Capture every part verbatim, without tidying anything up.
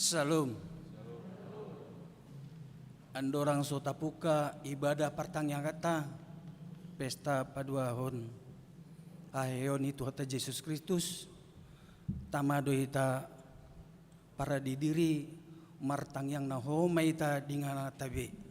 Syalom. Andorang so tapungka ibadah partangianganta, pesta paduahon haheheon ni Tuhanta Jesus Kristus, tama do hita paradidiri, martangiang na hohom ma hita di ingananta be.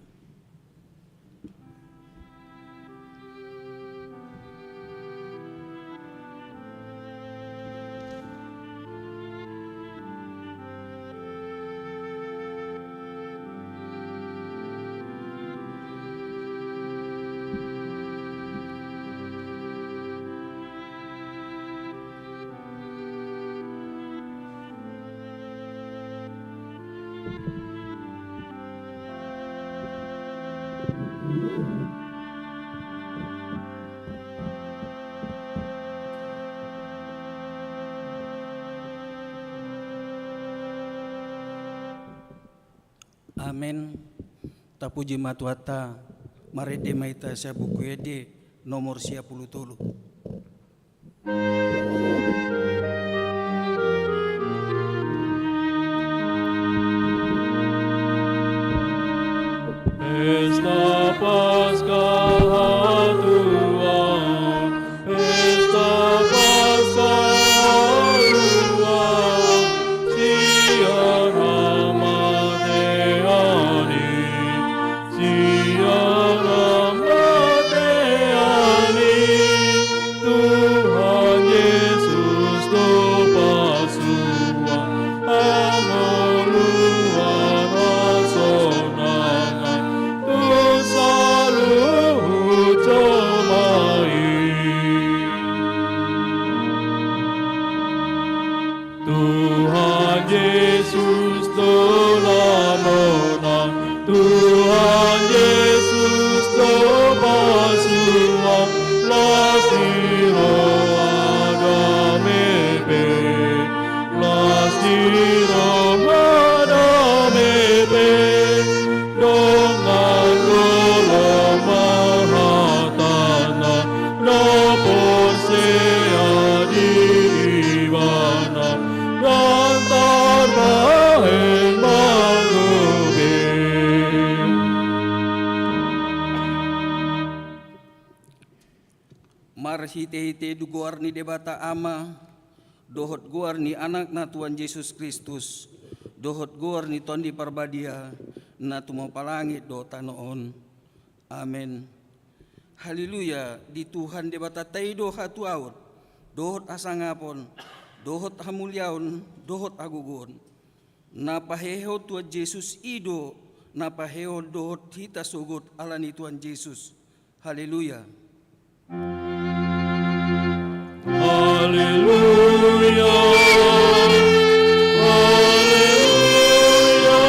Amen. Tapuji ma Tuhanta. Marende ma hita sian Buku Ende nomor sia pulu tolu. Pesta Paskah tua, Pesta Paskah tua, sian hamatean i, sian hamatean i, Tuhan Jesus do pasuan, hangoluan, hasonangan, tu saluhut jolma i. Tuhan Jesus do lamona, Tuhan Jesus do pasuan, las ni roha dame pe, las ni roha dame pe. Dongan holong ma hatana, na porsea di Ibana, ndang tarbahen mangolu be. Marhitehite goar ni Debata Ama, dohot goar ni Anakna Tuhan Jesus Kristus, dohot goar ni Tondi Parbadia, na tumompa langit dohot tano on. Amen. Haleluya, di Tuhan Debatanta i do hatuaon, dohot hasangapon, dohot hamuliaon, dohot hagogoon. Na pahehehon Tuhan Jesus i do, na pahehehon dohot hita sogot ala ni Tuhan Jesus. Haleluya. Haleluya. Haleluya. Haleluya.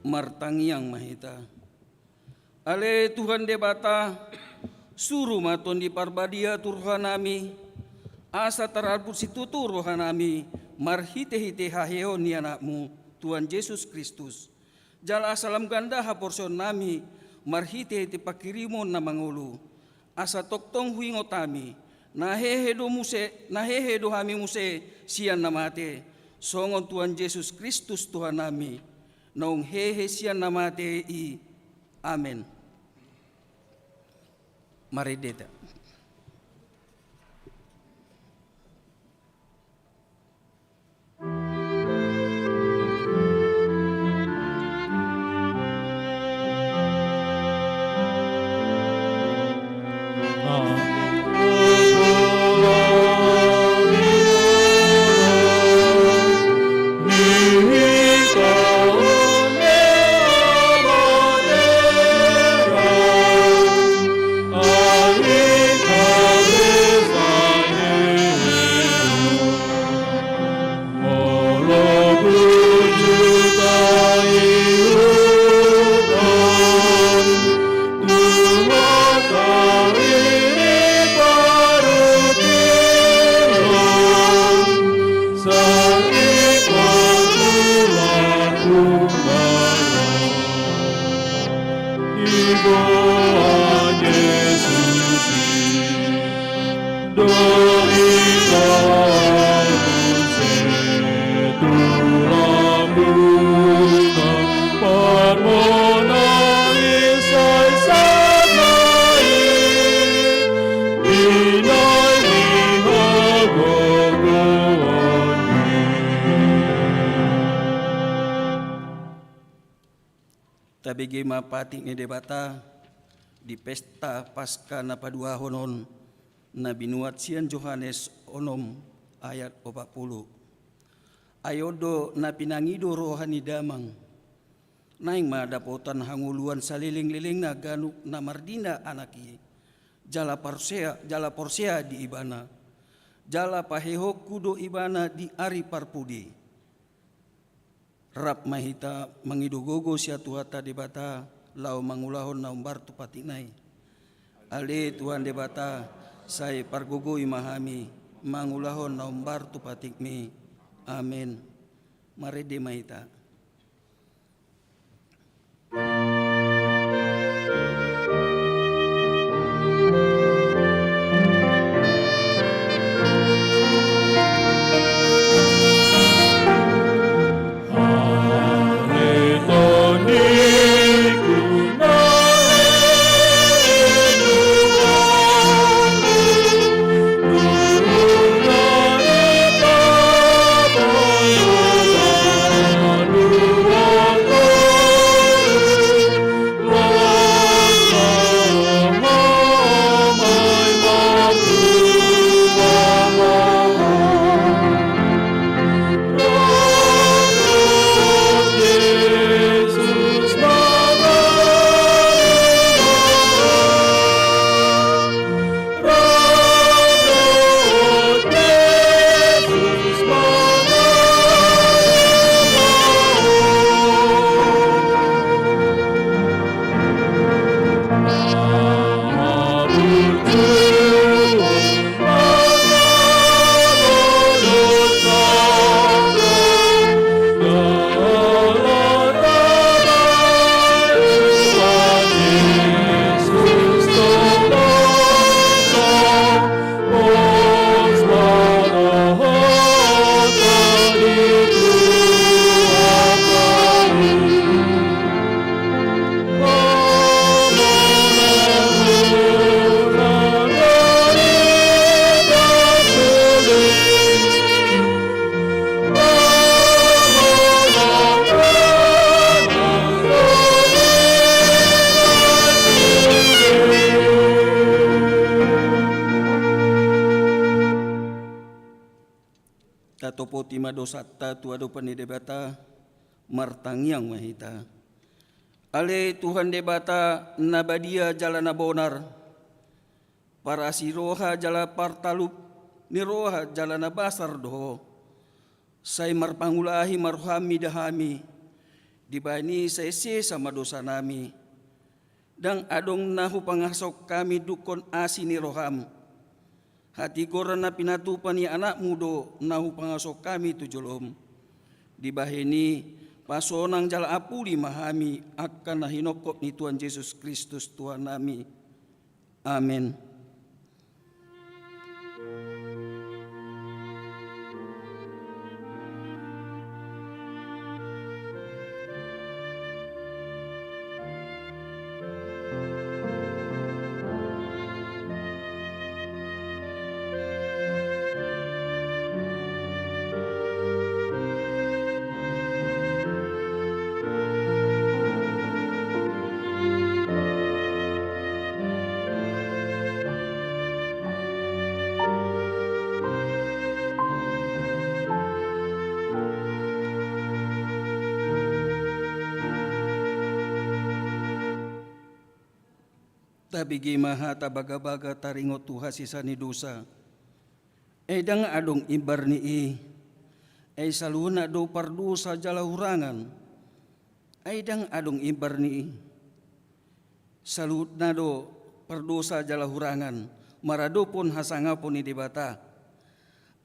Martangiang ma hita. Ale Tuhan Debata, suru ma Tondi Parbadia tu rohanami, asa taralpu situtu rohanami marhitehite haheheon ni Anakmu, Tuhan Jesus Kristus. Jala asa lam ganda haporseaonnami marhitehite panghirimon na mangolu, asa tongtong huingot hami, na hehe do muse, na hehe do hami muse sian na mate, songon Tuhan Jesus Kristus Tuhannami, naung hehe sian na mate i. Amen. Marende hita. Tabege ma patik ni Debata di pesta Paska na paduahon on, na binuat sian Johannes onom ayat opat pulu. Ai on do na pinangido roha ni Damang. Naeng ma dapotan hangoluan salelenglelengna ganup na mardina Anak i, jala porsea, jala porsea di Ibana, jala pahehonku do Ibana di ari parpudi. Rap ma hita mangido gogo sian Tuhanta Debata, laho mangulahon na hombar tu patikna i. Ale Tuhan Debata, sai pargogoi ma hami mangulahon na hombar tu patikmi. Amen. Marende ma hita. Tatopoti ma dosanta tu adopan ni Debata, martangiang ma hita. Ale Tuhan Debata na badia jala na bonar, parasi roha jala partalup ni roha jala na basar do Ho. Sai marpangulahi ma rohaM mida hami, dibahen i sai sesa ma dosanami. Ndang adong na hupangashon hami dungkon asi ni rohaM. Hatigoran na pinatupa ni AnakMu do na hupangashon hami tu joloM. Dibahen i, pasonang jala apuli ma hami angka na hinongkop ni Tuhan Jesus Kristus Tuhannami. Amen. Tabege ma hata bagabaga taringot tu hasesaan ni dosa. Ai ndang adong imbar ni i. Ai saluhutna do pardosa jala hurangan. Ai ndang adong imbar ni i. Saluhutna do pardosa jala hurangan, maradophon hasangapon ni Debata.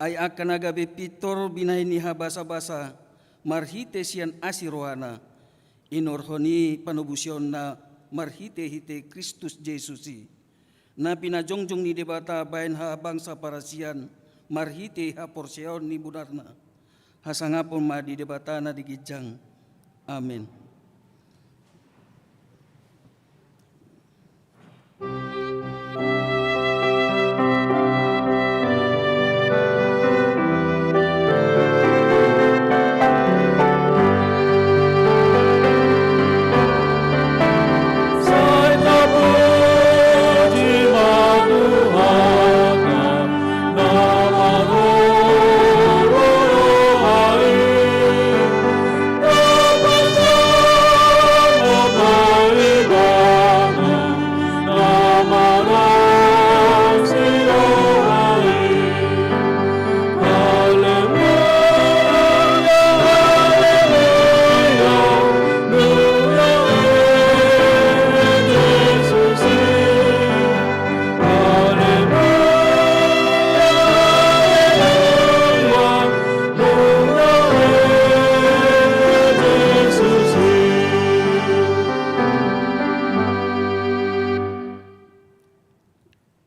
Ai angka na gabe pintor binahen ni habasabasa marhite sian asi rohana, inorhon i panobusionna marhitehite Kristus Jesus i, na pinajongjong ni Debata bahen habangsa parasian marhite haporseaon ni bonarna. Hasangapon ma di Debata na di ginjang. Amen.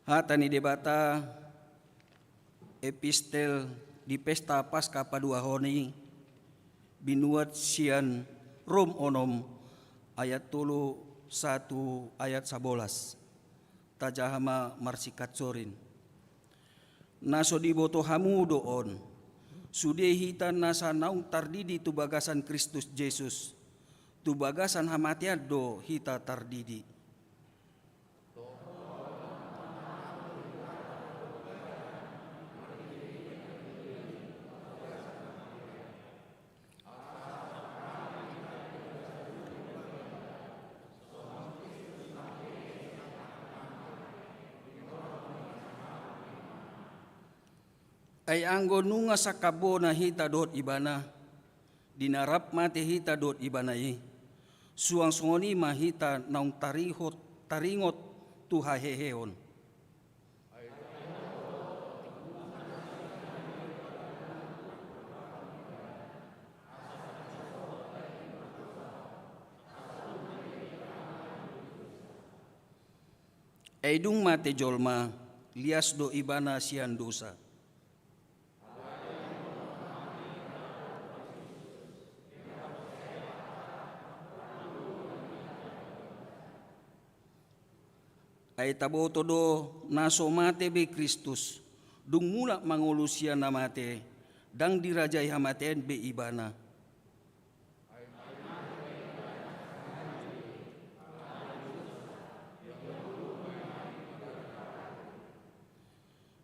Hata ni Debata, epistel di pesta Paska paduahon i, binuat sian Rom onom ayat tolu sahat tu ayat sabolas. Tajaha ma marsingkat sorin. Na so diboto hamu do on, sude hita nasa naung tardidi tu bagasan Kristus Jesus, tu bagasan hamatean do hita tardidi. Ai anggo nunga sangkapbona hita dohot Ibana, di na rap mate hita dohot Ibana i, suang songon i ma hita naung tarihot, taringot tu haheheon. Ai dung mate jolma, lias do ibana sian dosa. Ai taboto do na so mate be Kristus, dung mulak mangolu sian na mate, ndang dirajai hamatean be ibana.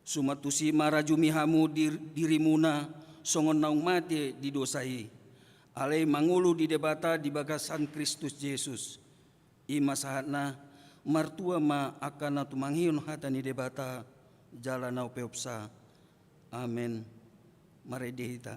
Suman tusi ma rajumi hamu dir-, dirimuna songon naung mate di dosa i, alai mangolu di Debata di bagasan Kristus Jesus. I ma sahatna, martua ma angka na tumangihon hata ni Debata jala na umpeopsa. Amen. Marende hita.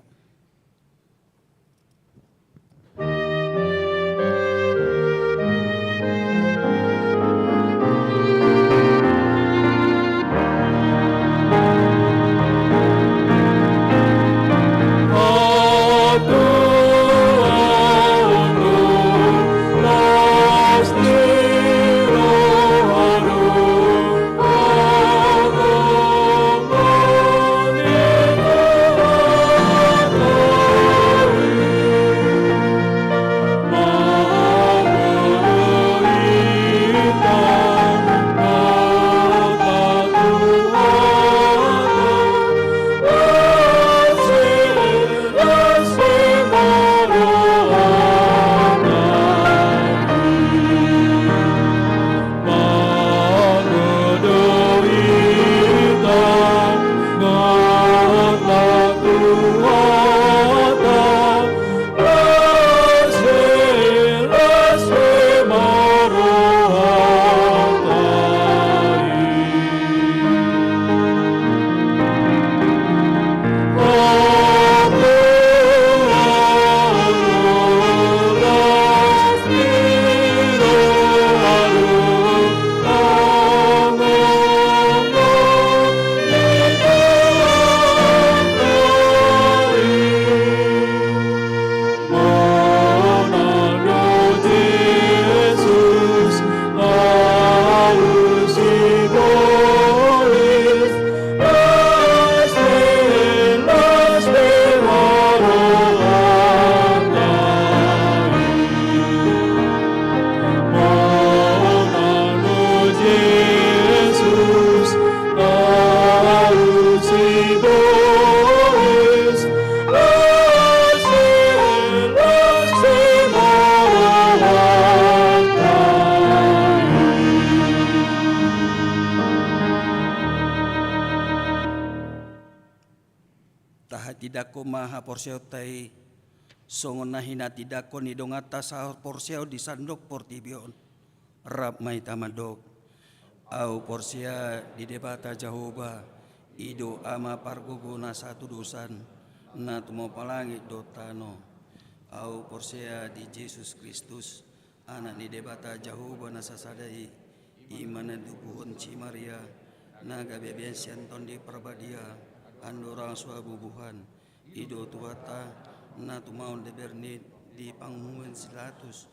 Tahatindangkon ma haporseaonta i, songon na hinatindangkon ni donganta sahaporseaon di sandok portibi on. Rap ma hita mandok. Ahu porsea di Debata Jahowa, i do Ama pargogo na sahatudosan, na tumompa langit dohot tano. Ahu porsea di Jesus Kristus, Anak ni Debata Jahowa na sasada i, i ma na ditubuhon si Maria, na gabe bahen sian Tondi Parbadia, andorang so habubuhan, i do Tuhanta, na tumaon di Bernit, di panguhuman si Pilatus.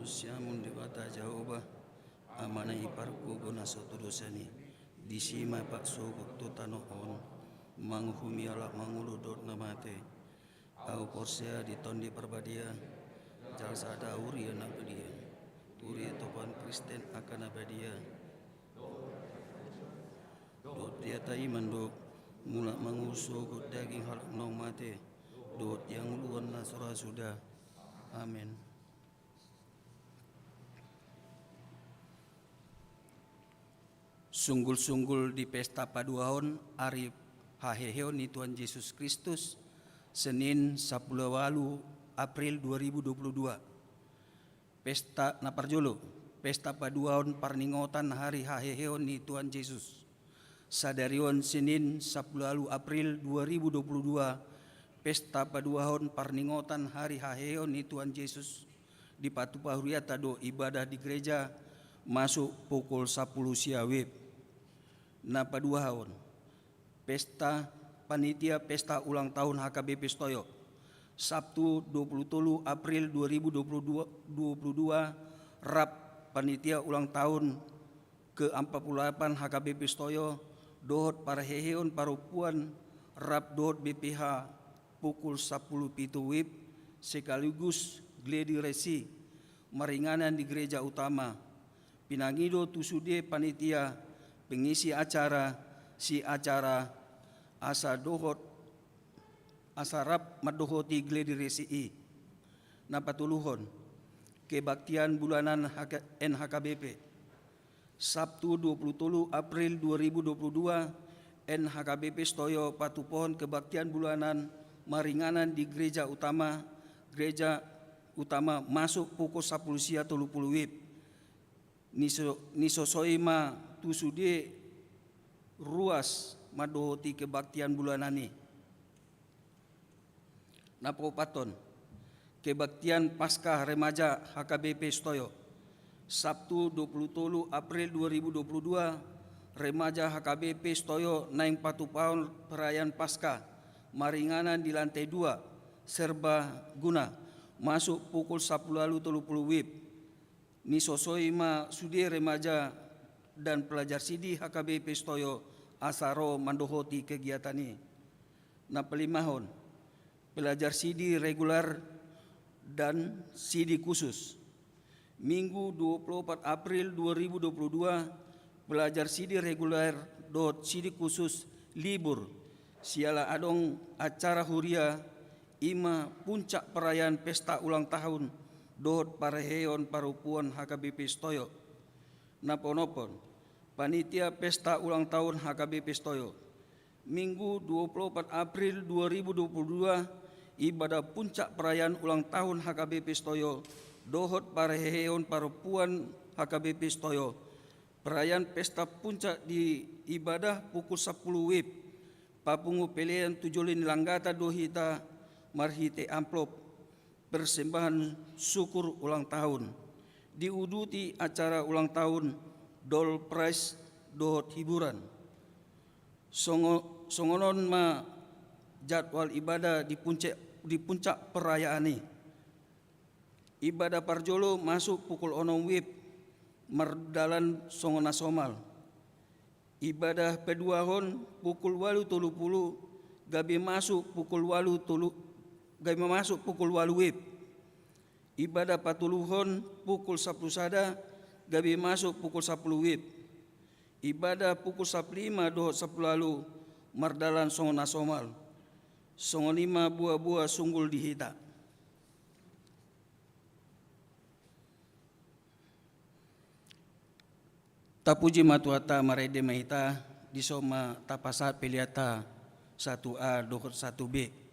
Siamun Debata Jahowa, Ama na ipargogoi na so tudosan i. Disi ma patsogot tu tano on, manguhumi halak mangolu dohot na mate. Ahu porsea di Tondi Parbadia, jala sada huria na badia, huria topan Kristen angka na badia. Dohot diataiman do, mulak mangolu sogot daging halak naung mate, dohot di hangoluan na so ra suda. Amen. Sunggul-sunggul di pesta paduahon ari haheheon ni Tuhan Jesus Kristus, Senin, sampulu ualu April dua ribu dua puluh dua. Pesta na parjolo, pesta paduahon parningotan ari haheheon ni Tuhan Jesus. Sadari on Senin, sampulu ualu April dua ribu dua puluh dua, pesta paduahon parningotan ari haheheon ni Tuhan Jesus, dipatupa huriata do ibadah di gereja masuk pukul sampulu sia wib. Na paduahon, pesta, panitia pesta ulang tahun H K B P Setoyo. Sabtu dua puluh tolu April dua ribu dua puluh dua, dua puluh dua, rap panitia ulang tahun ke empat puluh delapan H K B P Setoyo, dohot parheheon parompuan rap dohot B P H pukul sampulu pitu wib, sekaligus gladi resi maringanan di gereja utama. Pinangido tu sude panitia, pengisi acara, si acara, asa dohot, asa rap mandohoti gladi resi i. Na patoluhon, kebaktian bulanan H K, N H K B P. Sabtu dua puluh tolu April dua ribu dua puluh dua, N H K B P Setoyo patupahon kebaktian bulanan maringanan di gereja utama, gereja utama masuk pukul sampulu sia tolu puluh wib. Niso-, nisosoi ma tu sude ruas mandohoti kebaktian bulanan i. Na paopathon, kebaktian Paskah Remaja H K B P Setoyo. Sabtu dua puluh tolu April dua ribu dua puluh dua, Remaja H K B P Setoyo naeng patupahon perayaan Paskah maringanan di lantai dua, Serbaguna, masuk pukul sampulu ualu tolu puluh wib. Nisosoi ma sude remaja dan pelajar sidi H K B P Setoyo asa ro mandohoti kegiatan i. Na palimahon, pelajar sidi reguler dan sidi khusus. Minggu dua puluh opat April dua ribu dua puluh dua, pelajar sidi reguler dohot sidi khusus libur, siala adong acara huria, i ma puncak perayaan pesta ulang tahun dohot parheheon parompuan H K B P Setoyo. Na paonomhon, panitia pesta ulang tahun H K B P Setoyo. Minggu dua puluh opat April dua ribu dua puluh dua, ibadah puncak perayaan ulang tahun H K B P Setoyo dohot parheheon parompuan H K B P Setoyo. Perayaan pesta puncak di ibadah pukul sampulu wib. Papungu pelean tu jolo ni langgata do hita marhite amplop persembahan syukur ulang tahun. Diuduti acara ulang tahun, door prize dohot hiburan. Songo-, songon on ma jadwal ibadah di puncak, di puncak perayaan i. Ibadah parjolo masuk pukul onom wib, mardalan songon na somal. Ibadah paduahon pukul ualu tolu puluh, gabe masuk pukul ualu tolu, gabe masuk pukul ualu wib. Ibadah patoluhon pukul sampulu sada, gabe masuk pukul sampulu wib. Ibadah pukul sampulu lima dohot sampulu ualu, mardalan songon na somal. Songon i ma boa-boa sunggul di hita. Tapuji ma Tuhanta, marende ma hita, dison ma tapasahat peleanta satu A dohot satu B.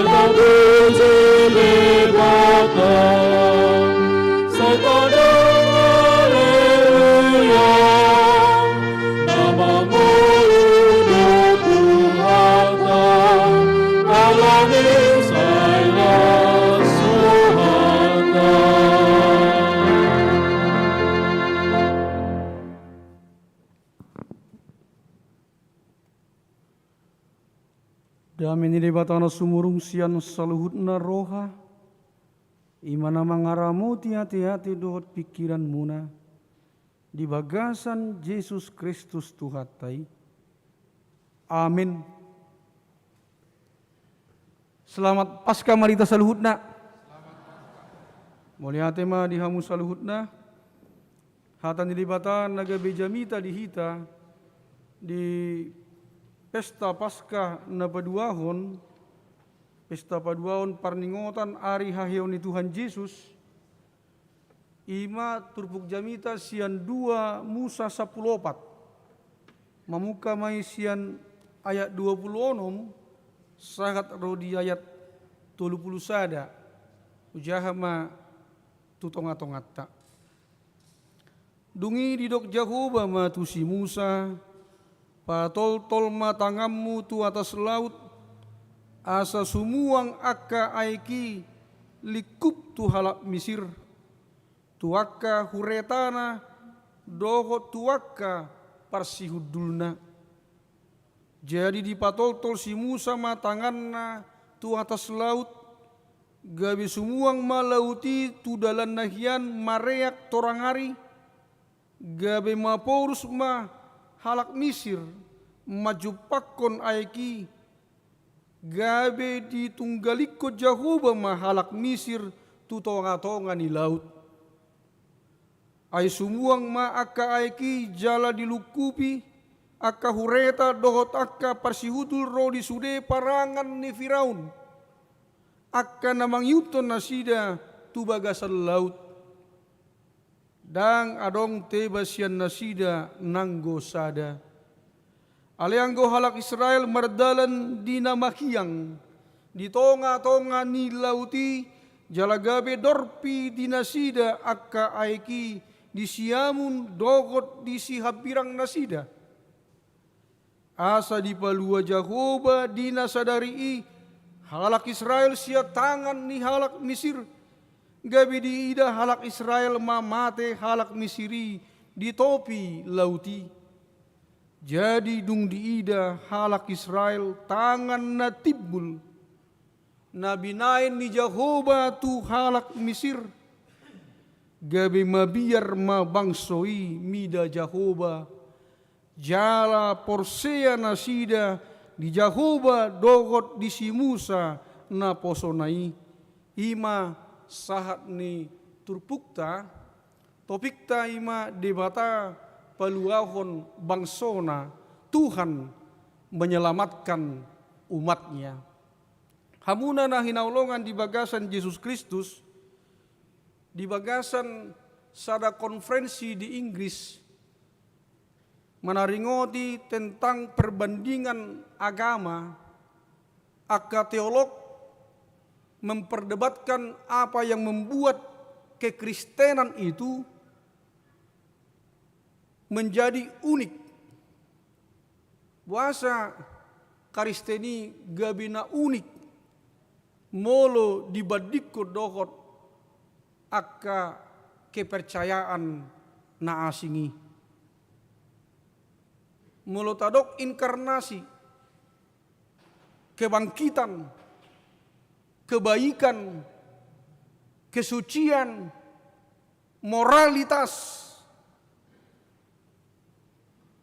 Puji Debata, sekadang haleluya, na mangolu di Tuhanta, ala ni sai las rohanta. Dame ni Debata na sumurung sian saluhutna roha, i ma na mangaramoti ateate dohot pingkiranmuna, di bagasan Jesus Kristus Tuhanta i. Amin. Selamat Paskah ma di hita saluhutna. Mauliate ma di hamu saluhutna. Hata ni Debata na gabe jamita di hita di pesta Paskah na paduahon, pesta paduahon parningotan ari haheheon ni Tuhan Jesus, i ma turpuk jamita sian dua Musa sampulu opat. Mamungka ma i sian ayat dua pulu onom sahat ro di ayat tolu pulu sada. Hujaha ma tu tongatonganta. Dung i didok Jahowa ma tu si Musa, patoltol ma tanganmu tu atas laut, asa sumuang angka aek i lingkup tu halak Misir, tu angka huretana dohot tu angka parsihundulna. Jadi dipatoltol si Musa ma tanganna tu atas laut, gabe sumuang ma laut i tu dalanna hian mareak torang ari, gabe maporus ma halak Misir manjumpangkon aek i, gabe ditunggalikkon Jahowa ma halak Misir tu tongatonga ni laut. Ai sumuang ma angka aek i jala dilungkupi angka hureta dohot angka parsihundul ro di sude parangan ni Firaun, angka na mangihuthon nasida tu bagasan laut. Ndang adong teba sian nasida nanggo sada. Alai anggo halak Israel mardalan di na mahiang di tongatonga ni laut i, jala gabe dorpi di nasida angka aek i di siamun dohot di sihambirang nasida. Asa dipalua Jahowa di na sadari i halak Israel sian tangan ni halak Misir, gabe diida halak Israel ma mate halak Misir i di topi laut i. Jadi dung diida halak Israel tangan na timbul na binahen ni Jahowa tu halak Misir, gabe mabiar ma bangso i mida Jahowa, jala porsea nasida di Jahowa dohot di si Musa naposona i. I ma sahat ni turpukta. Topikta i ma Debata paluahon bangsona, Tuhan menyelamatkan umatnya. Hamuna na hinaholongan di bagasan Jesus Kristus, di bagasan sada konferensi di Inggris, manaringoti tentang perbandingan agama, angka teolog memperdebatkan apa yang membuat kekristenan itu menjadi unik. Boasa Kristen i gabe na unik molo dibandingkon dohot angka kepercayaan na asing i. Molo tadok inkarnasi, kebangkitan, kebaikan, kesucian, moralitas,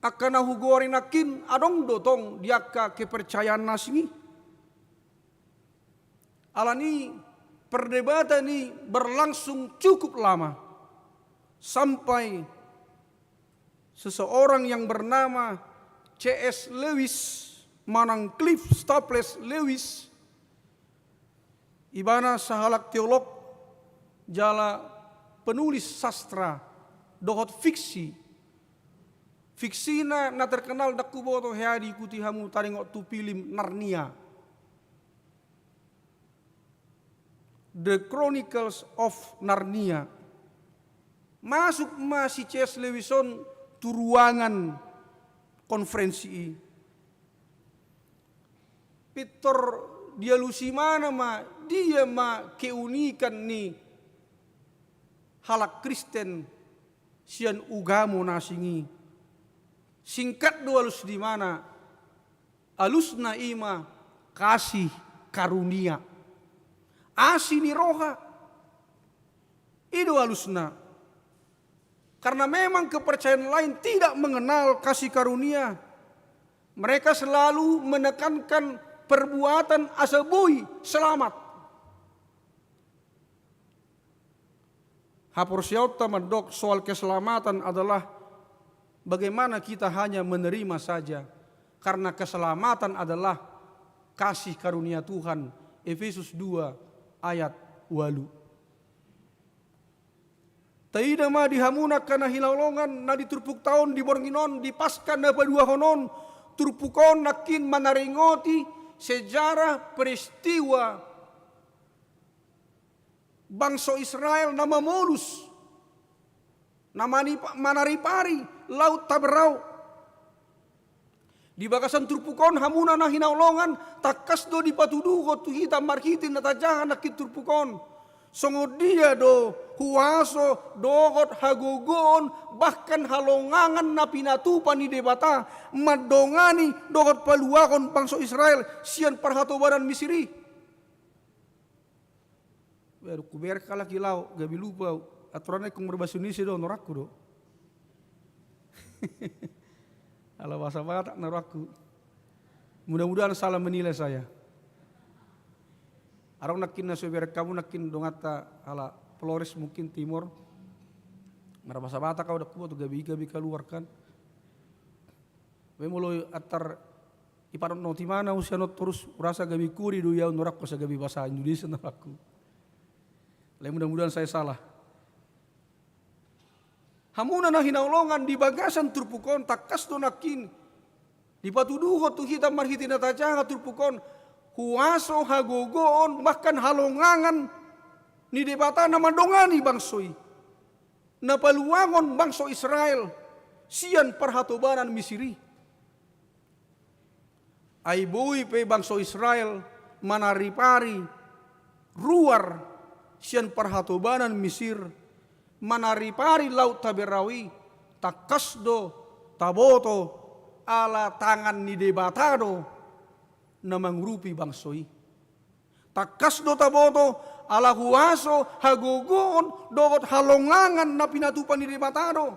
angka na hugoari nangkin adong do tong di angka kepercayaan na asing i. Alani perdebatan i berlangsung cukup lama, sampai seseorang yang bernama C S Lewis manang Cliff Staples Lewis, ibana sahalak teolog jala penulis sastra dohot fiksi. Fiksina na terkenal, ndang huboto hea diikuti hamu, taringot tu film Narnia. The Chronicles of Narnia. Masuk ma si C S Lewis on tu ruangan konferensi i. Pintor dialusi ibana ma dia ma keunikan ni halak Kristen sian ugamo na asing i. Singkat do alus ni ibana, alusna i ma kasih karunia. Asi ni roha. I do alusna. Karena memang kepercayaan lain tidak mengenal kasih karunia. Mereka selalu menekankan perbuatan asa boi selamat. Haporseaonta mandok soal keselamatan adalah bagaimana kita hanya menerima saja, karena keselamatan adalah kasih karunia Tuhan, Efesus dua ayat ualu. Taida ma di hamu angka na hinaholongan, na di turpukta on di borngin on, di Paskah na paduahon on, turpuk on nangkin manaringoti sejarah peristiwa bangso Israel na mamolus, na manipa-, manaripari Laut Taberau. Di bagasan turpuk on, hamuna na hinaholongan, tangkas do dipatuduhon tu hita marhite na tajaha nangkin turpuk on. Songon dia do huaso dohot hagogoon, bahkan halongangan na pinatupa ni Debata mandongani dohot paluahon bangso Israel sian parhatobanan Misir i. Baru huberek halak i laho, gabe lupa au. Aturanna ingkon marbahasa Indonesia do, honoranku do. Ala bahasa Batak na rohangku. Mudah-mudahan salah menilai saya. Adong nangkin na so huberek hamu nangkin donganta ala Flores mungkin Timor. Marbahasa Batak au, ndang huboto, gabe i gabe kaluar kan. Be molo antar ipanotnoti ma au sian on torus, hurasa gabe kuri do i au, honoranku, asa gabe bahasa Indonesia na rohangku. Alai mudah-mudahan saya salah. Hamuna na hinaholongan, di bagasan turpuk on tangkas do nangkin dipatuduhon tu hita marhite na tajaha turpuk on huaso, hagogoon, bahkan halongangan ni Debata na mandongani bangso i, na paluahon bangso Israel sian parhatobanan Misir i. Ai boi pe bangso Israel manaripari ruar sian parhatobanan Misir, manaripari Laut Taberau i, tangkas do taboto ala tangan ni Debata do na mangurupi bangso i. Tangkas do taboto ala huaso, hagogoon dohot halongangan na pinatupa ni Debata do.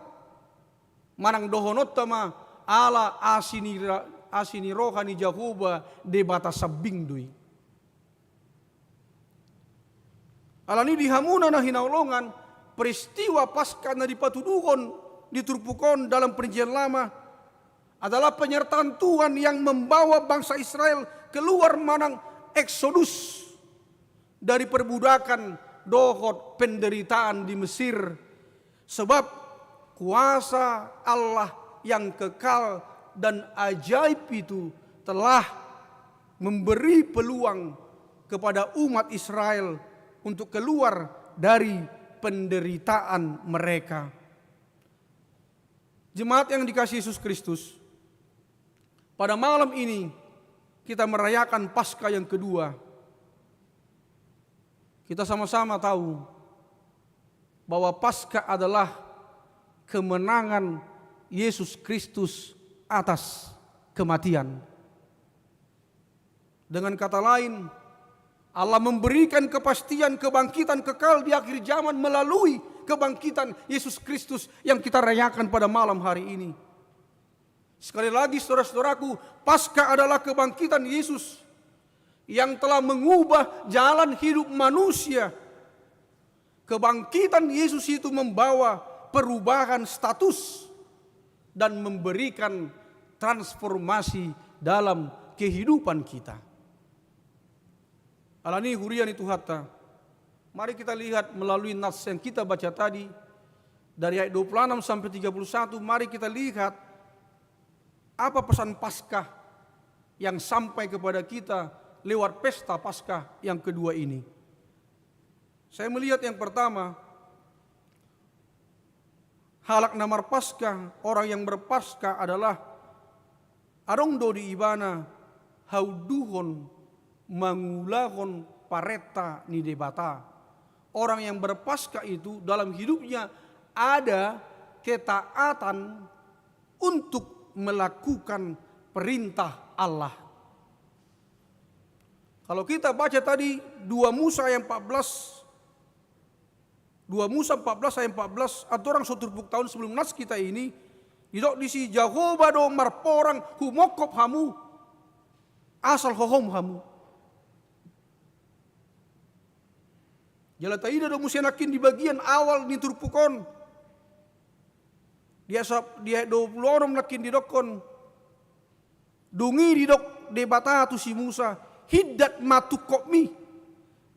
Manang dohononta ma ala asi ni ra-, asi ni roha ni Jahowa, Debata sambing do i. Alani i di hamuna na hinaholongan, peristiwa Paskah na dipatuduhon di turpuk on dalam Perjanjian Lama adalah penyertaan Tuhan yang membawa bangsa Israel keluar manang eksodus dari perbudakan dohot penderitaan di Mesir. Sebab kuasa Allah yang kekal dan ajaib itu telah memberi peluang kepada umat Israel untuk keluar dari penderitaan mereka. Jemaat yang dikasihi Yesus Kristus, pada malam ini kita merayakan Paskah yang kedua. Kita sama-sama tahu bahwa Paskah adalah kemenangan Yesus Kristus atas kematian. Dengan kata lain, Allah memberikan kepastian kebangkitan kekal di akhir zaman melalui kebangkitan Yesus Kristus yang kita rayakan pada malam hari ini. Sekali lagi, saudara-saudaraku, Paskah adalah kebangkitan Yesus yang telah mengubah jalan hidup manusia. Kebangkitan Yesus itu membawa perubahan status dan memberikan transformasi dalam kehidupan kita. Alani i, huria ni Tuhanta, mari kita lihat melalui nats yang kita baca tadi, dari ayat dua puluh enam sampai tiga puluh satu, mari kita lihat apa pesan Paskah yang sampai kepada kita lewat pesta Paskah yang kedua ini. Saya melihat yang pertama, halak na marpaska, orang yang berpaska adalah adong do di ibana haunduhon mangulahon parenta ni Debata. Orang yang berpaska itu dalam hidupnya ada ketaatan untuk melakukan perintah Allah. Kalau kita baca tadi dua Musa ayat empat belas, dua Musa empat belas ayat empat belas, andorang so turpuk taon sebelum nas kita ini, didok disi, Jahowa do marporang humongkop hamu, asal hohom hamu. Jala taida do muse nangkin di bagian awal ni turpuk on. Di ayat sa-, di ayat dua puluh onom nangkin didokkon. Dung i didok Debata tu si Musa, hindat ma tungkotmi,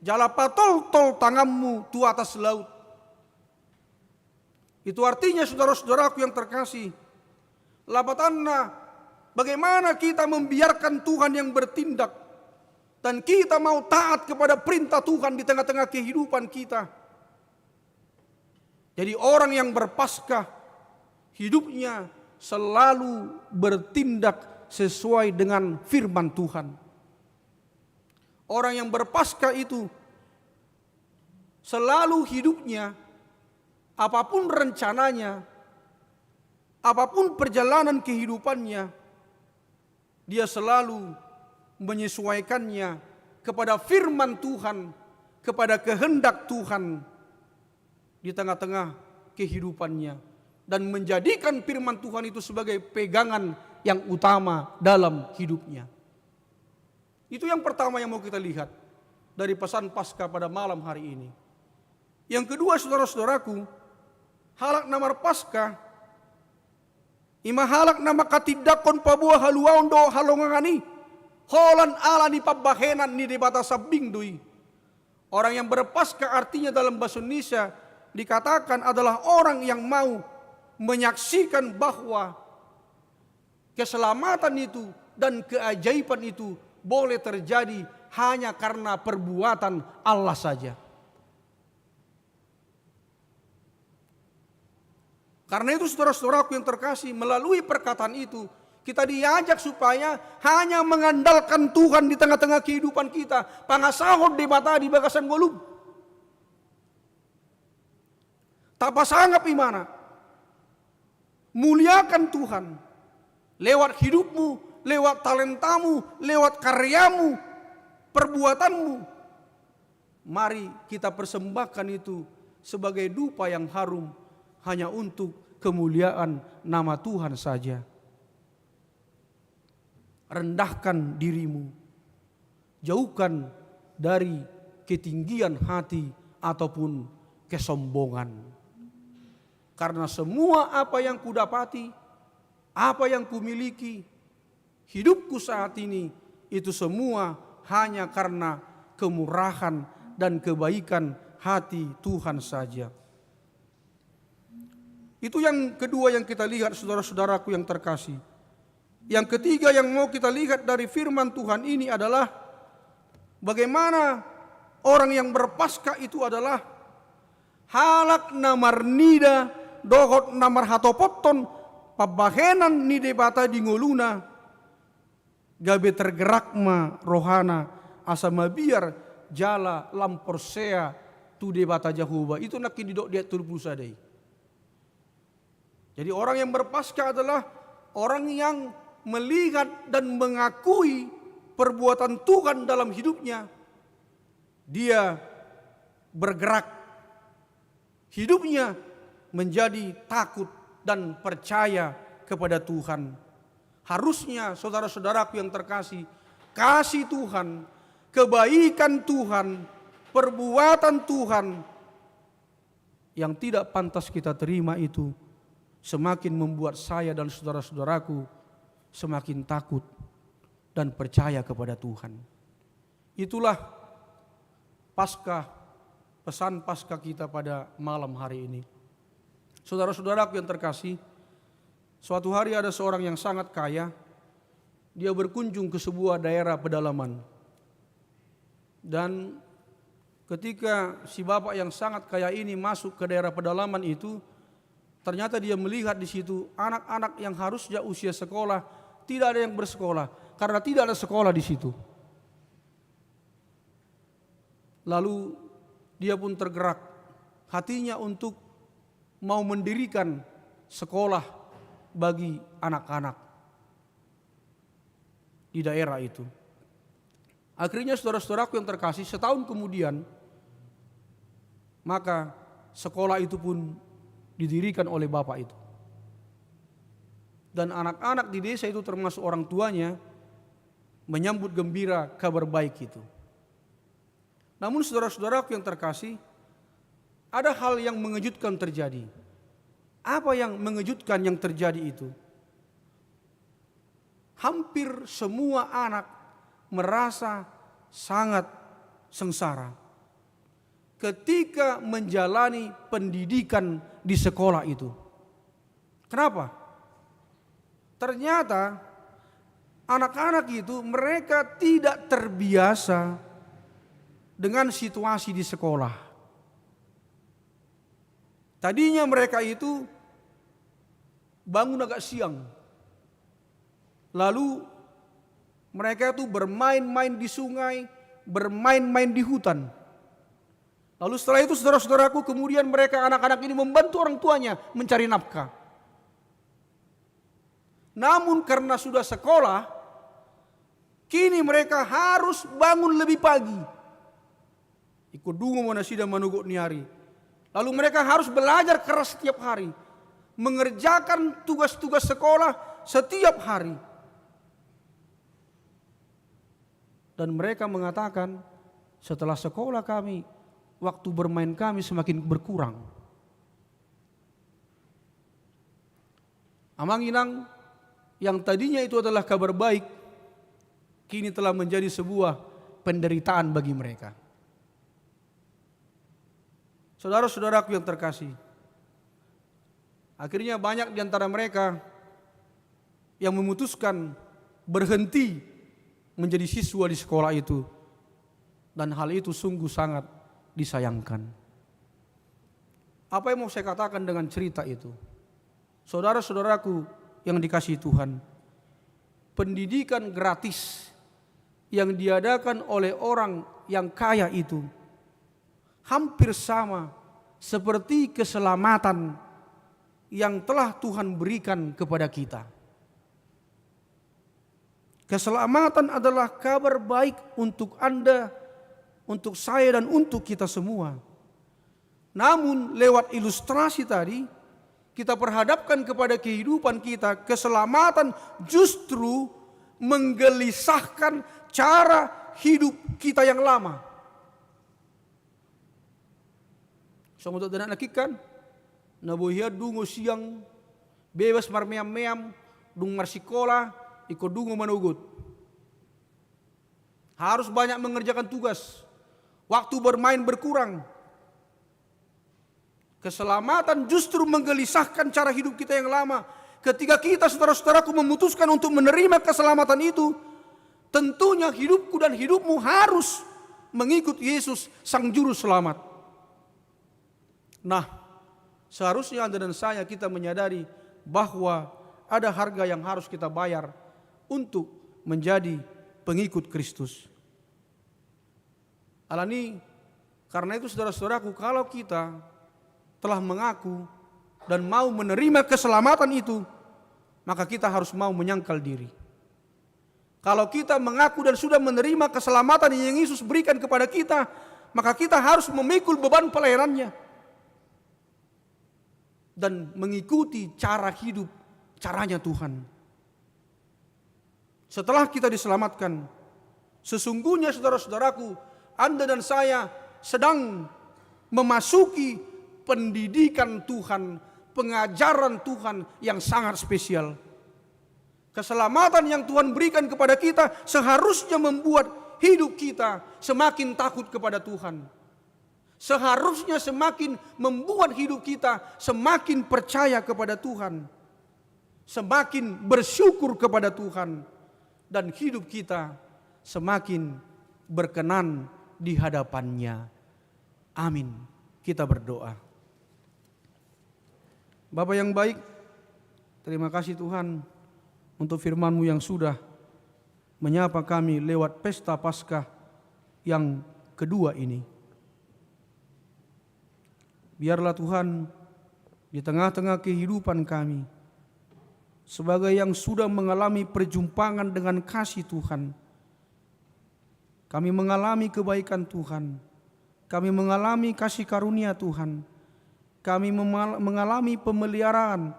jala patoltol tanganmu tu atas laut. Itu artinya, saudara-saudaraku yang terkasih, lapatanna, bagaimana kita membiarkan Tuhan yang bertindak, dan kita mau taat kepada perintah Tuhan di tengah-tengah kehidupan kita. Jadi, orang yang berpaskah, hidupnya selalu bertindak sesuai dengan firman Tuhan. Orang yang berpaskah itu selalu hidupnya, apapun rencananya, apapun perjalanan kehidupannya, dia selalu menyesuaikannya kepada firman Tuhan, kepada kehendak Tuhan di tengah-tengah kehidupannya, dan menjadikan firman Tuhan itu sebagai pegangan yang utama dalam hidupnya. Itu yang pertama yang mau kita lihat dari pesan Paskah pada malam hari ini. Yang kedua, saudara-saudaraku, halak na marpaskah, ima halak na manghatindanghon paboa haluaon dohot halongangan i, holan ala ni pambahenan ni Debata sambing do i. Orang yang berpaskah artinya dalam bahasa Indonesia dikatakan adalah orang yang mau menyaksikan bahwa keselamatan itu dan keajaiban itu boleh terjadi hanya karena perbuatan Allah saja. Karena itu, saudara-saudaraku yang terkasih, melalui perkataan itu, kita diajak supaya hanya mengandalkan Tuhan di tengah-tengah kehidupan kita. Pangasahon Debata di bagasan ngolum. Tapasangap ibana. Muliakan Tuhan lewat hidupmu, lewat talentamu, lewat karyamu, perbuatanmu. Mari kita persembahkan itu sebagai dupa yang harum hanya untuk kemuliaan nama Tuhan saja. Rendahkan dirimu, jauhkan dari ketinggian hati ataupun kesombongan. Karena semua apa yang kudapati, apa yang kumiliki, hidupku saat ini, itu semua hanya karena kemurahan dan kebaikan hati Tuhan saja. Itu yang kedua yang kita lihat, saudara-saudaraku yang terkasih. Yang ketiga yang mau kita lihat dari firman Tuhan ini adalah bagaimana orang yang berpaskah itu adalah halak na marnida dohot na marhatopothon pambahenan ni Debata di ngoluna, gabe tergerak ma rohana asa mabiar jala lam porsea tu Debata Jahowa. Itu nangkin didok di ayat tolu pulu sada i. Jadi, orang yang berpaskah adalah orang yang melihat dan mengakui perbuatan Tuhan dalam hidupnya. Dia bergerak. Hidupnya menjadi takut dan percaya kepada Tuhan. Harusnya, saudara-saudaraku yang terkasih, kasih Tuhan, kebaikan Tuhan, perbuatan Tuhan yang tidak pantas kita terima itu semakin membuat saya dan saudara-saudaraku semakin takut dan percaya kepada Tuhan. Itulah Paskah, pesan Paskah kita pada malam hari ini. Saudara-saudaraku yang terkasih, suatu hari ada seorang yang sangat kaya, dia berkunjung ke sebuah daerah pedalaman. Dan Ketika si bapak yang sangat kaya ini masuk ke daerah pedalaman itu, ternyata dia melihat di situ anak-anak yang harusnya usia sekolah, tidak ada yang bersekolah, karena tidak ada sekolah di situ. Lalu dia pun tergerak hatinya untuk mau mendirikan sekolah bagi anak-anak di daerah itu. Akhirnya, saudara-saudaraku yang terkasih, setahun kemudian, maka sekolah itu pun didirikan oleh bapak itu. Dan anak-anak di desa itu, termasuk orang tuanya, menyambut gembira kabar baik itu. Namun, saudara-saudaraku yang terkasih, ada hal yang mengejutkan terjadi. Apa yang mengejutkan yang terjadi itu? Hampir semua anak merasa sangat sengsara ketika menjalani pendidikan di sekolah itu. Kenapa? Ternyata anak-anak itu, mereka tidak terbiasa dengan situasi di sekolah. Tadinya mereka itu bangun agak siang, lalu mereka itu bermain-main di sungai, bermain-main di hutan. Lalu setelah itu, saudara-saudaraku, kemudian mereka, anak-anak ini, membantu orang tuanya mencari nafkah. Namun, karena sudah sekolah, kini mereka harus bangun lebih pagi. Ingkon dungo ma nasida manogot ni ari. Lalu mereka harus belajar keras setiap hari, mengerjakan tugas-tugas sekolah setiap hari. Dan mereka mengatakan, "Setelah sekolah kami, waktu bermain kami semakin berkurang." Amang inang, yang tadinya itu adalah kabar baik, kini telah menjadi sebuah penderitaan bagi mereka. Saudara-saudaraku yang terkasih, akhirnya banyak di antara mereka yang memutuskan berhenti menjadi siswa di sekolah itu, dan hal itu sungguh sangat disayangkan. Apa yang mau saya katakan dengan cerita itu? Saudara-saudaraku yang dikasihi Tuhan, pendidikan gratis yang diadakan oleh orang yang kaya itu hampir sama seperti keselamatan yang telah Tuhan berikan kepada kita. Keselamatan adalah kabar baik untuk Anda, untuk saya, dan untuk kita semua. Namun, lewat ilustrasi tadi, kita perhadapkan kepada kehidupan kita, keselamatan justru menggelisahkan cara hidup kita yang lama. Songon tu anak nangkin kan, na boi hian dungo siang, bebas marmeam-meam, dung marsikola, ingkon dungo manogot. Harus banyak mengerjakan tugas. Waktu bermain berkurang. Keselamatan justru menggelisahkan cara hidup kita yang lama. Ketika kita, saudara-saudaraku, memutuskan untuk menerima keselamatan itu, tentunya hidupku dan hidupmu harus mengikut Yesus, Sang Juru Selamat. Nah, seharusnya Anda dan saya, kita menyadari bahwa ada harga yang harus kita bayar untuk menjadi pengikut Kristus. Alani, karena itu, saudara-saudaraku, kalau kita telah mengaku dan mau menerima keselamatan itu, maka kita harus mau menyangkal diri. Kalau kita mengaku dan sudah menerima keselamatan yang Yesus berikan kepada kita, maka kita harus memikul beban pelayanannya dan mengikuti cara hidup, caranya Tuhan. Setelah kita diselamatkan, sesungguhnya, saudara-saudaraku, Anda dan saya sedang memasuki pendidikan Tuhan, pengajaran Tuhan yang sangat spesial. Keselamatan yang Tuhan berikan kepada kita seharusnya membuat hidup kita semakin takut kepada Tuhan. Seharusnya semakin membuat hidup kita semakin percaya kepada Tuhan, semakin bersyukur kepada Tuhan, dan hidup kita semakin berkenan di hadapan-Nya. Amin. Kita berdoa. Bapa yang baik, terima kasih Tuhan untuk firman-Mu yang sudah menyapa kami lewat pesta Paskah yang kedua ini. Biarlah Tuhan, di tengah-tengah kehidupan kami, sebagai yang sudah mengalami perjumpangan dengan kasih Tuhan, kami mengalami kebaikan Tuhan, kami mengalami kasih karunia Tuhan, kami memal-, mengalami pemeliharaan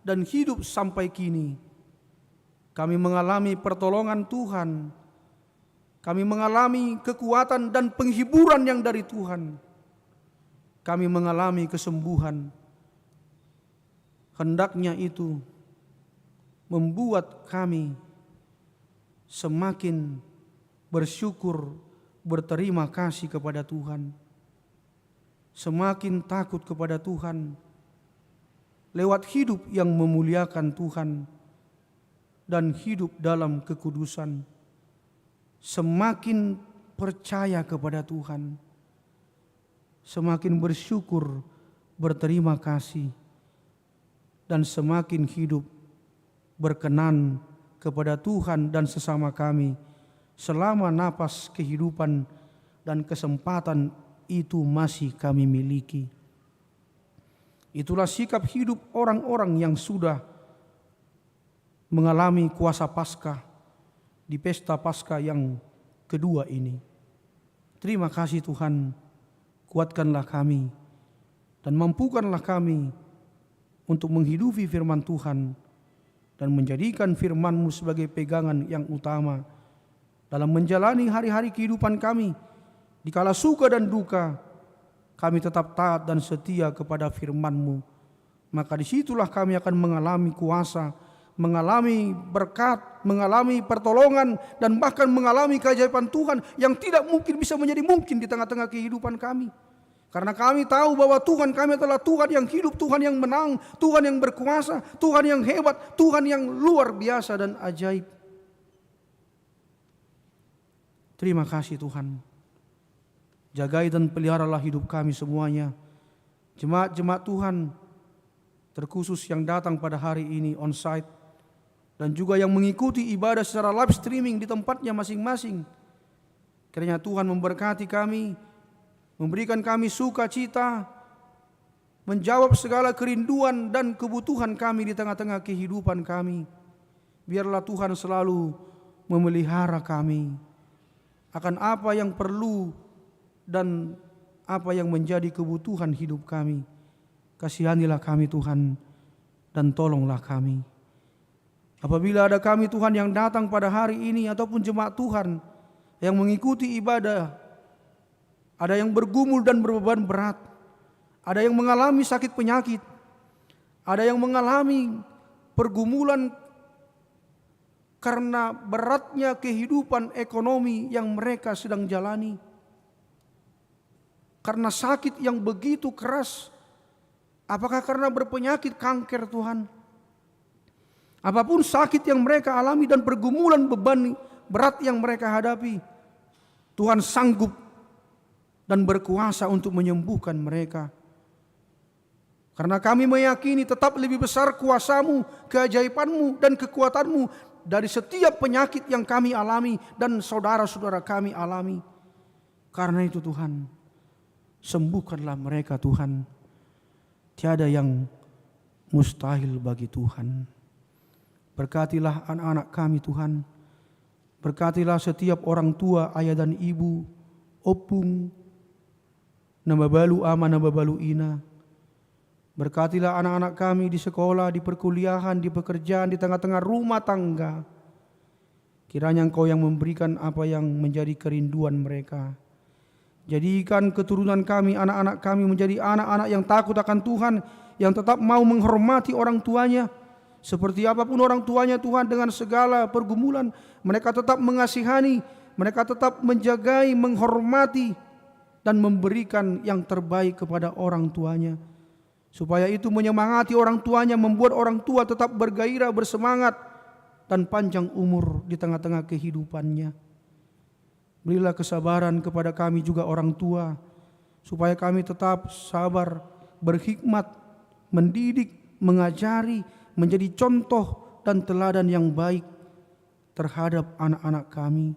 dan hidup sampai kini. Kami mengalami pertolongan Tuhan. Kami mengalami kekuatan dan penghiburan yang dari Tuhan. Kami mengalami kesembuhan. Hendaknya itu membuat kami semakin bersyukur, berterima kasih kepada Tuhan, semakin takut kepada Tuhan, lewat hidup yang memuliakan Tuhan dan hidup dalam kekudusan, semakin percaya kepada Tuhan, semakin bersyukur, berterima kasih, dan semakin hidup berkenan kepada Tuhan dan sesama kami selama napas kehidupan dan kesempatan itu masih kami miliki. Itulah sikap hidup orang-orang yang sudah mengalami kuasa Paskah di pesta Paskah yang kedua ini. Terima kasih Tuhan, kuatkanlah kami dan mampukanlah kami untuk menghidupi firman Tuhan dan menjadikan firman-Mu sebagai pegangan yang utama dalam menjalani hari-hari kehidupan kami. Di kala suka dan duka, kami tetap taat dan setia kepada firman-Mu. Maka di situlah kami akan mengalami kuasa, mengalami berkat, mengalami pertolongan, dan bahkan mengalami keajaiban Tuhan yang tidak mungkin bisa menjadi mungkin di tengah-tengah kehidupan kami. Karena kami tahu bahwa Tuhan kami adalah Tuhan yang hidup, Tuhan yang menang, Tuhan yang berkuasa, Tuhan yang hebat, Tuhan yang luar biasa dan ajaib. Terima kasih Tuhan. Jagai dan peliharalah hidup kami semuanya. Jemaat-jemaat Tuhan, terkhusus yang datang pada hari ini onsite, dan juga yang mengikuti ibadah secara live streaming di tempatnya masing-masing. Kiranya Tuhan memberkati kami, memberikan kami sukacita, menjawab segala kerinduan dan kebutuhan kami di tengah-tengah kehidupan kami. Biarlah Tuhan selalu memelihara kami akan apa yang perlu dan apa yang menjadi kebutuhan hidup kami. Kasihanilah kami, Tuhan, dan tolonglah kami. Apabila ada kami, Tuhan, yang datang pada hari ini ataupun jemaat Tuhan yang mengikuti ibadah, ada yang bergumul dan berbeban berat, ada yang mengalami sakit penyakit, ada yang mengalami pergumulan karena beratnya kehidupan ekonomi yang mereka sedang jalani, karena sakit yang begitu keras, apakah karena berpenyakit kanker, Tuhan? Apapun sakit yang mereka alami dan pergumulan beban berat yang mereka hadapi, Tuhan sanggup dan berkuasa untuk menyembuhkan mereka. Karena kami meyakini tetap lebih besar kuasa-Mu, keajaiban-Mu, dan kekuatan-Mu dari setiap penyakit yang kami alami dan saudara-saudara kami alami. Karena itu, Tuhan, sembuhkanlah mereka, Tuhan. Tiada yang mustahil bagi Tuhan. Berkatilah anak-anak kami, Tuhan. Berkatilah setiap orang tua, ayah dan ibu, ompung, na mabalu ama, na mabalu ina. Berkatilah anak-anak kami di sekolah, di perkuliahan, di pekerjaan, di tengah-tengah rumah tangga. Kiranya Engkau yang memberikan apa yang menjadi kerinduan mereka. Jadikan keturunan kami, anak-anak kami menjadi anak-anak yang takut akan Tuhan, yang tetap mau menghormati orang tuanya. Seperti apapun orang tuanya, Tuhan, dengan segala pergumulan, mereka tetap mengasihani, mereka tetap menjagai, menghormati, dan memberikan yang terbaik kepada orang tuanya. Supaya itu menyemangati orang tuanya, membuat orang tua tetap bergairah, bersemangat, dan panjang umur di tengah-tengah kehidupannya. Berilah kesabaran kepada kami juga orang tua, supaya kami tetap sabar, berhikmat, mendidik, mengajari, menjadi contoh dan teladan yang baik terhadap anak-anak kami.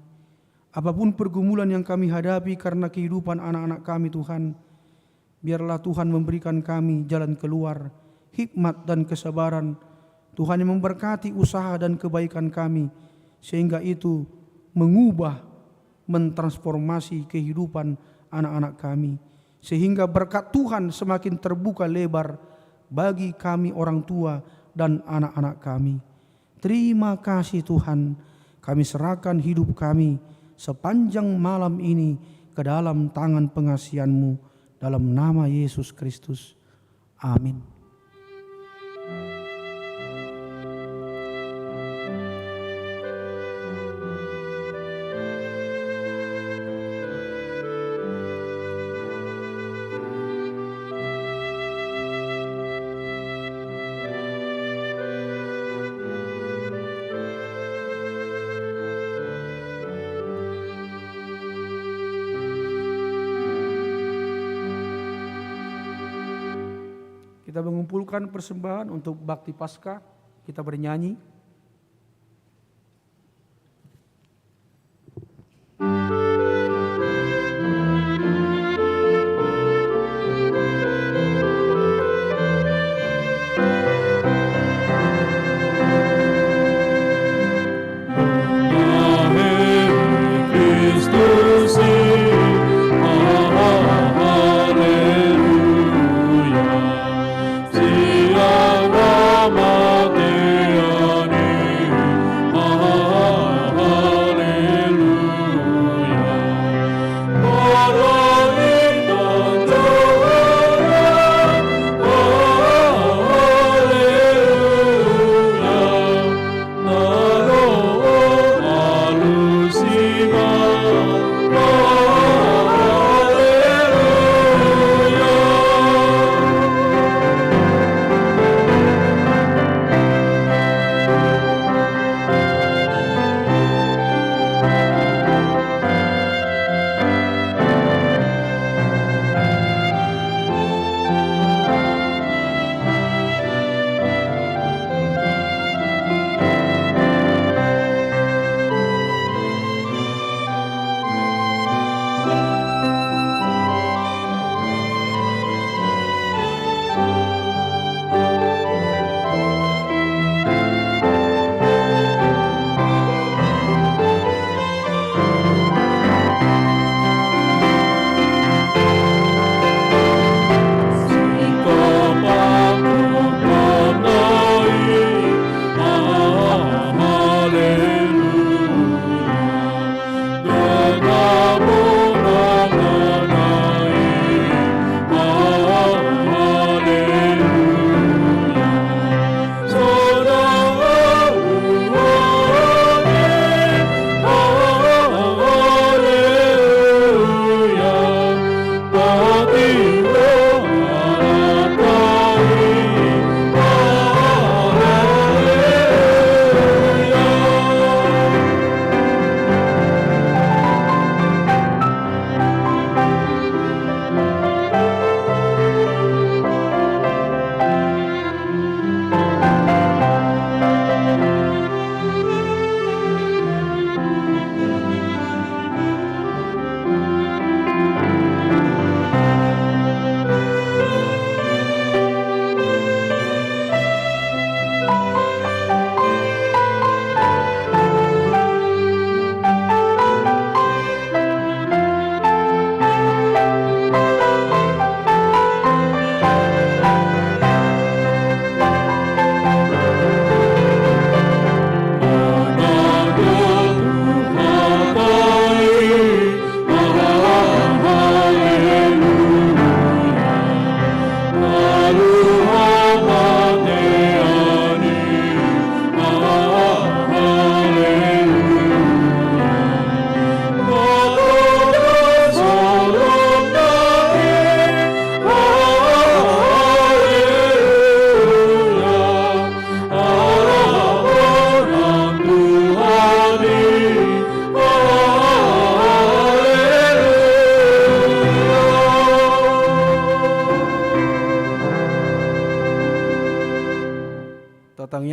Apapun pergumulan yang kami hadapi karena kehidupan anak-anak kami, Tuhan, biarlah Tuhan memberikan kami jalan keluar, hikmat, dan kesabaran. Tuhan yang memberkati usaha dan kebaikan kami, sehingga itu mengubah, mentransformasi kehidupan anak-anak kami, sehingga berkat Tuhan semakin terbuka lebar bagi kami orang tua dan anak-anak kami. Terima kasih, Tuhan. Kami serahkan hidup kami sepanjang malam ini ke dalam tangan pengasihan-Mu, dalam nama Yesus Kristus. Amin. Kita mengumpulkan persembahan untuk Bakti Paskah. Kita bernyanyi.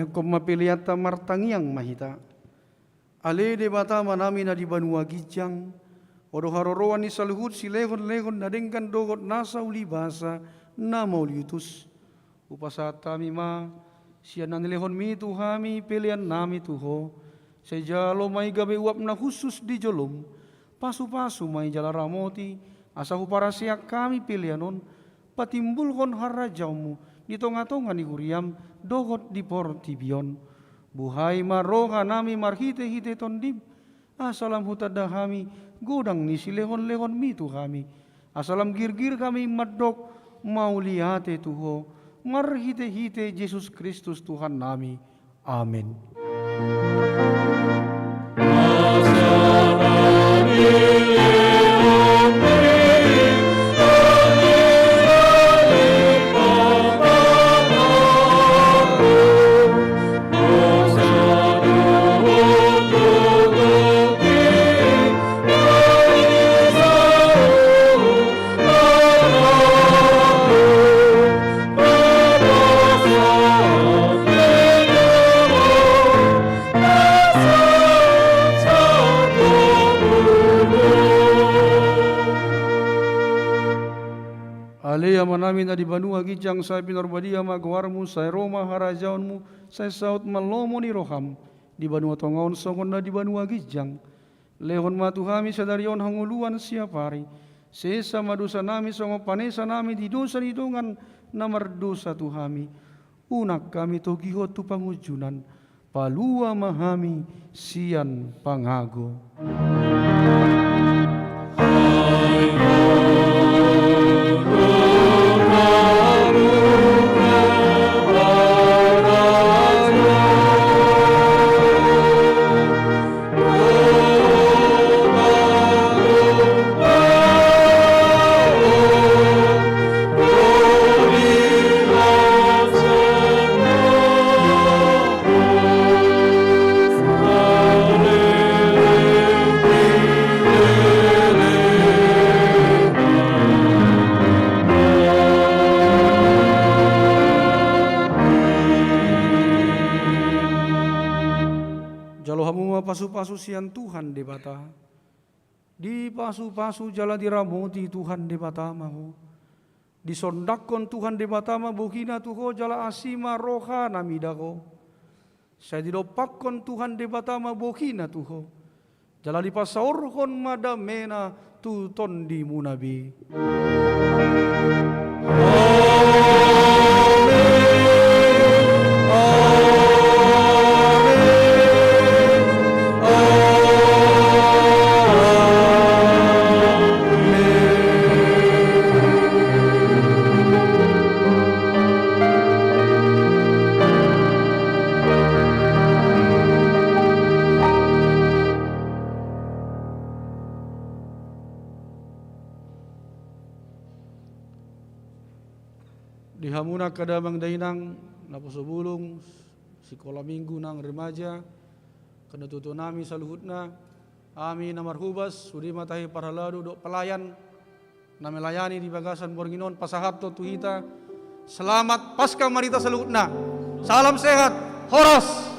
Ingkon ma peleanta, martangiang ma hita. Ale Debata Amanami na di banua ginjang, Ho do haroroan ni saluhut silehonlehon na denggan dohot na saulibasa na mauliutus. Hupasahat hami ma sian na nilehonMi tu hami peleannami tu Ho. Sai jalo ma i gabe uap na hushus di joloM. Pasupasu ma i jala ramoti, asa huparaseak hami pelean on patimbulhon harajaonMu di tongatonga ni huriaM dohot di portibi on. Buhai ma rohanami marhitehite TondiM, asa lam hutanda hami godang ni silehonlehonMi tu hami, asa lam girgir hami mandok mauliate tu Ho, marhitehite Jesus Kristus Tuhannami. Amen. Ale Amanami na di banua ginjang, sai pinarbadia ma goarMu, sai ro ma harajaonMu, sai saut ma lomo ni rohaM di banua tonga on songon na di banua ginjang. Lehon ma tu hami sadari on hangoluan siapari. Sesa ma dosanami songon panesanami di dosa ni dongan na mardosa tu hami. Unang hami togihon tu pangunjunan, palua ma hami sian pangago. Jalo hamu ma pasupasu sian Tuhan Debata. Dipasupasu jala diramoti Tuhan Debata ma ho. Disondanghon Tuhan Debata ma bohiNa tu ho jala asi ma rohaNa mida ho. Sai didompakhon Tuhan Debata ma bohiNa tu ho, jala dipasaorhon ma dameNa tu tondimuna be. Amen. Amen. Amen. Di hamu angka damang dainang, naposo bulung, sikola minggu nang remaja, angka natuatuanami saluhutna, hami na marhobas, sude ma tahe parhalado dohot pelayan na melayani di bagasan borngin on, pasahathon tu hita. Selamat Paskah ma di hita saluhutna. Salam sehat, horas.